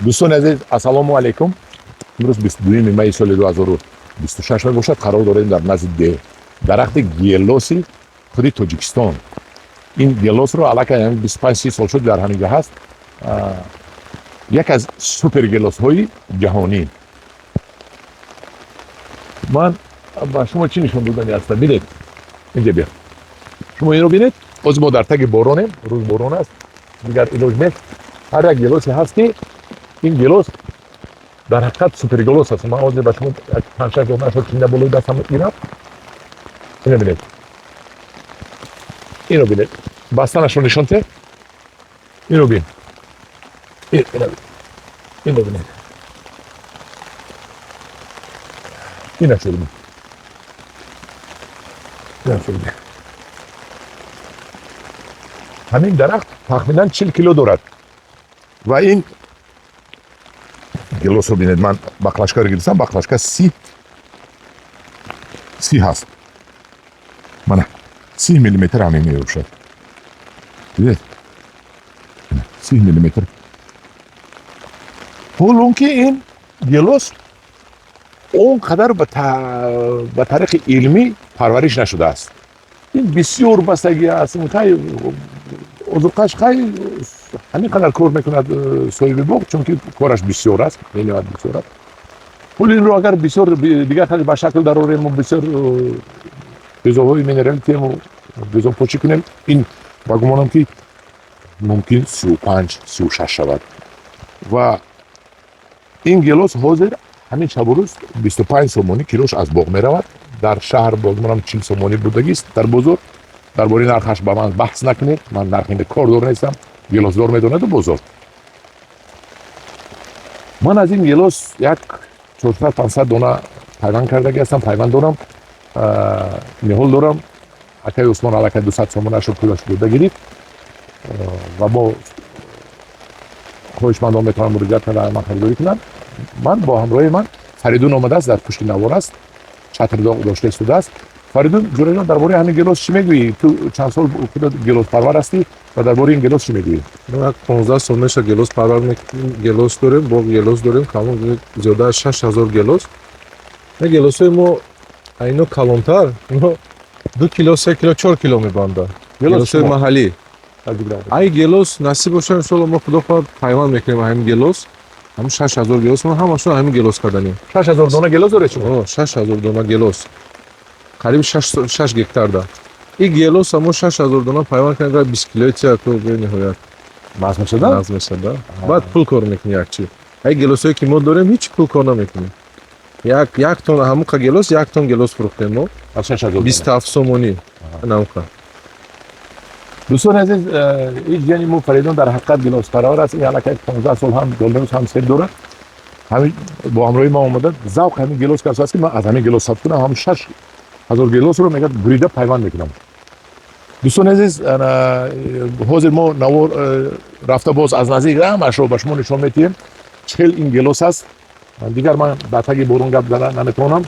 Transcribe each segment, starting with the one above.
Дӯстони азиз, ассалому алайкум. Имрӯз 22 майи соли 2026 мебошад. Қарор дорем дар назди дарахти гелоси худи Тоҷикистон. Ин гелосро аллакай 25-30 сол шуд дар ҳамин ҷо ҳаст. Як аз супергелосҳои ҷаҳонӣ. Ман ба шумо чӣ нишон додани ҳастам? Бинед, инҷа бия. Шумо инро бинед. Ҳозир мо дар таги боронем, рӯз борон аст, дигар илоҷ нест. Ҳар як гелосе ҳаст, ки ин гелос дар ҳақиқат супергелос аст. Ман ҳозир ба шумо панҷ-шаш донаашро чинда болои дастам гирам. Ино бинед, ино бинед, бастанашро нишон те. Ино бин, ино бинед, инашро бинед, инашро бинед. Ҳамин дарахт тахминан 40 кило дорад ва ин гелосро бинед. Ман баклажкаро гирифтам, баклажка 30 ҳаст. Мана, 30 миллиметр ҳамин мебошад. Дидед, 30 миллиметр. Ҳол он ки ин гелос он қадар ба тариқи илмӣ парвариш нашудааст. Ин бисёр бастагӣ аст, хай озуқаш, хай ҳамин қадар кор мекунад соҳиби боғ, чунки кораш бисёр аст, мениҳоят бисёр аст. Пули инро агар бисёр дигар хел ба шакл дарорему, бисёр ғизоҳои минералӣ тиему, ғизопочӣ кунем, ин ба гумонам, ки мумкин 35, 36 шавад. Ва ин гелос ҳозир ҳамин шабу рӯз 25 сомонӣ килош аз боғ меравад. Дар шаҳр ба гумонам 40 сомонӣ будагист дар бозор. Дар бораи нархаш ба ман баҳс накунед, ман нархи кордор нестам, гелосдор медонаду бозор. Ман аз ин гелос як 400, 500 дона пайванд кардаги ҳастам, пайванд дорам, ниҳол дорам. Акаи Усмон аллакай 200 сомонашро пулаш дода гирифт ва бо хоҳишмандон метавонанд муроҷиат карда, ман харидорӣ кунанд. Ман бо ҳамроҳи ман Фаридун омадааст, дар пушти навор аст, чатр дошта истодааст. Фаридун ҷураҷон, дар бораи ҳамин гелос чӣ мегӯӣ? Ту чанд сол худат гелоспарвар ҳастӣ ва дар бораи ин гелос чӣ мегӯӣ? Як 15 сол меша гелос парвар, гелос дорем, боғ гелос дорем, калон, зиёда аз 6000 гелос. Гелосҳои мо айно калонтар, ино 2 кило, 3 кило, 4 кило мебандад, гелосҳои маҳаллӣ. Ай гелос насиб боша, иншоалло, мо, худо хоҳад, пайванд мекунем ҳамин гелос. Ҳамин 6000 гелос мо ҳамашон ҳамин гелос карданем. 6000 дона гелос доред шумо? 6000 дона гелос, қариби 6 гектар да. И гелоса мо 6000 дона пайванд кардем, 20 килои тия ку бениҳоят нағз мешада. Нағз мешада. Баъд пул кор мекунӣ якчи. Ай гелосҳое ки мо дорем, ҳеҷ пул кор намекунем. Як тон ҳамуқа гелос, як тон гелос фурӯхтем мо. Аз 6000? 27 сомонӣ намуқа. Дӯстони азиз, ин ҷияни мо Фаридун дар ҳақиқат гелоспарвар аст. Ин аллакай 15 сол ҳам гелос, ҳам себ дорад. Ҳамин бо ҳамроҳи мо омада, завқ ҳамин гелос кас аст, ки ман аз ҳамин гелос сабт кунам, ҳамин 6000 гелосро мегӯяд, бурида пайванд мекунам. Дӯстони азиз, ҳозир мо навор рафта, боз аз наздик ҳамашро ба шумо нишон медиҳем, чӣ хел ин гелос аст. Дигар ман дар таги борон гап зада наметавонам.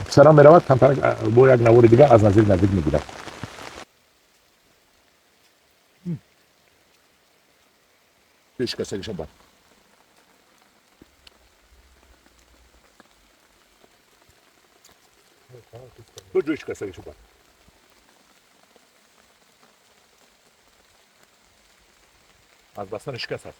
Писарам меравад, камтар бо як навори дигар аз наздик мегирад. Шикастагишон бар то ҷои шикастагишон бар аз бастани шикаст аст.